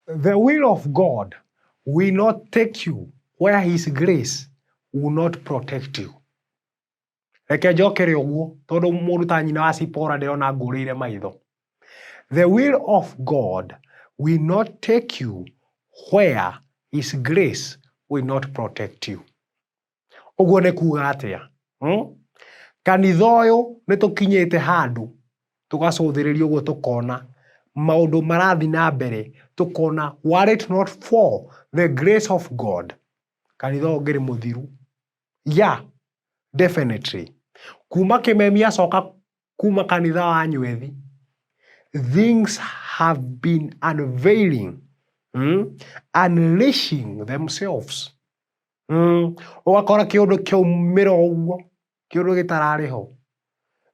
The will of God will not take you where his grace will not protect you. Reke njokere ũguo tondũ mũndũ ta nyina wa Sipora ndĩrona ngũrĩire maitho. The will of God will not take you where his grace will not protect you. Ũguo nĩ kuga atĩa? Kanitha ũyũ nĩ tũkinyĩte handũ tũgacũthĩrĩria ũguo tũkona maũndũ marathiĩ na mbere, tũkona were it not for the grace of God, kanitha ũyũ ũngĩrĩ mũthiru. Yeah, definitely. Kuma Kĩmemi acoka kuma kanitha wa Nywethi, things have been unveiling, unleashing themselves. Ũgakora kĩũndũ kĩaumĩra ũguo, kĩũndũ gĩtararĩ ho,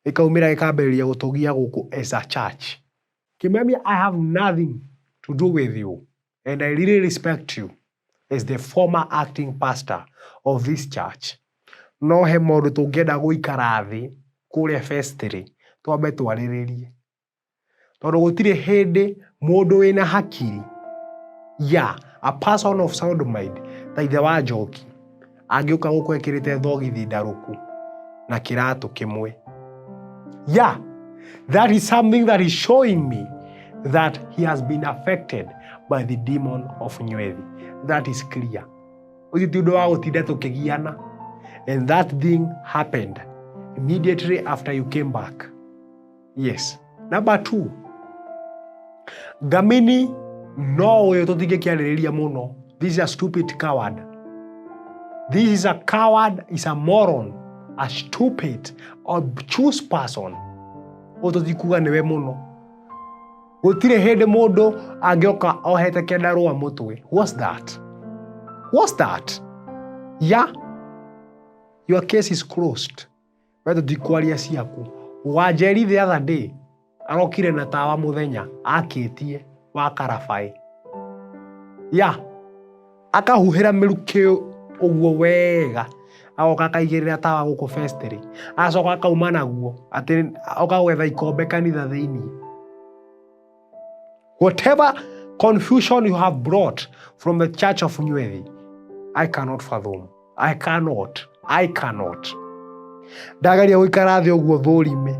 gĩkaumĩra gĩkambĩrĩria gũtũgia gũkũ as a church. Kĩmemia, I have nothing to do with you and I really respect you as the former acting pastor of this church. No he maũndũ tũngĩenda gũikara thĩ kũrĩa vestry twambe twarĩrĩrie. Tondũ gũtirĩ hĩndĩ mũndũ wĩna hakiri, yeah, a person of sound mind ta ithe wa Njoki angĩũka gũkũ ekĩrĩte thogithi ndarũku na kĩratũ kĩmwe. Yeah, that is something that is showing me that he has been affected by the demon of Nywethi. That is clear. Ũcio ti ũndũ wa gũtinda tũkĩgiana. And that thing happened immediately after you came back. Yes. Number two, Ngamini no ũyũ tũtingĩkĩarĩrĩria mũno. This is a stupid coward. This is a coward, is a moron, a stupid, obtuse person. Ũyũ tũtikuga nĩwe mũno. Gũtirĩ hĩndĩ mũndũ angĩoka ohete kĩandarũa mũtwe. What's that? What's that? Yeah. Your case is closed. We tũtikwaria ciaku. Wanjeri the other day arokire na tawa mũthenya akĩtie wa karabaĩ. Yeah. Akahuhĩra mĩrukĩ ũguo wega, agoka akaigĩrĩra tawa gũkũ vestry, agacoka akauma naguo atĩ oka gwetha ikombe kanitha thĩiniĩ. Whatever confusion you have brought from the church of Nywethi, I cannot fathom. I cannot. I cannot. Ndageria gũikara thĩ ũguo thũrime,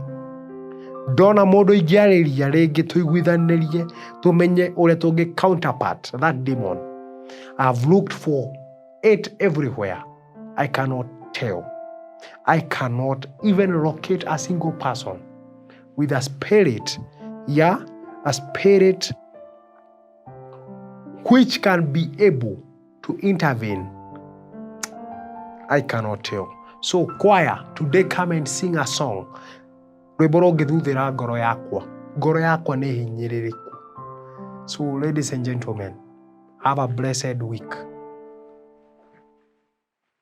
ndona mũndũ ingĩarĩria rĩngĩ tũiguithanĩrie tũmenye ũrĩa tũngĩ counterpart that demon. I've looked for it everywhere. I cannot tell. I cannot even locate a single person with a spirit, yeah, a spirit which can be able to intervene. I cannot tell. So choir, today come and sing a song. Rwĩmbo rũngĩthuthĩra ngoro yakwa. Ngoro yakwa nĩ hinyĩrĩrĩku. So ladies and gentlemen, have a blessed week.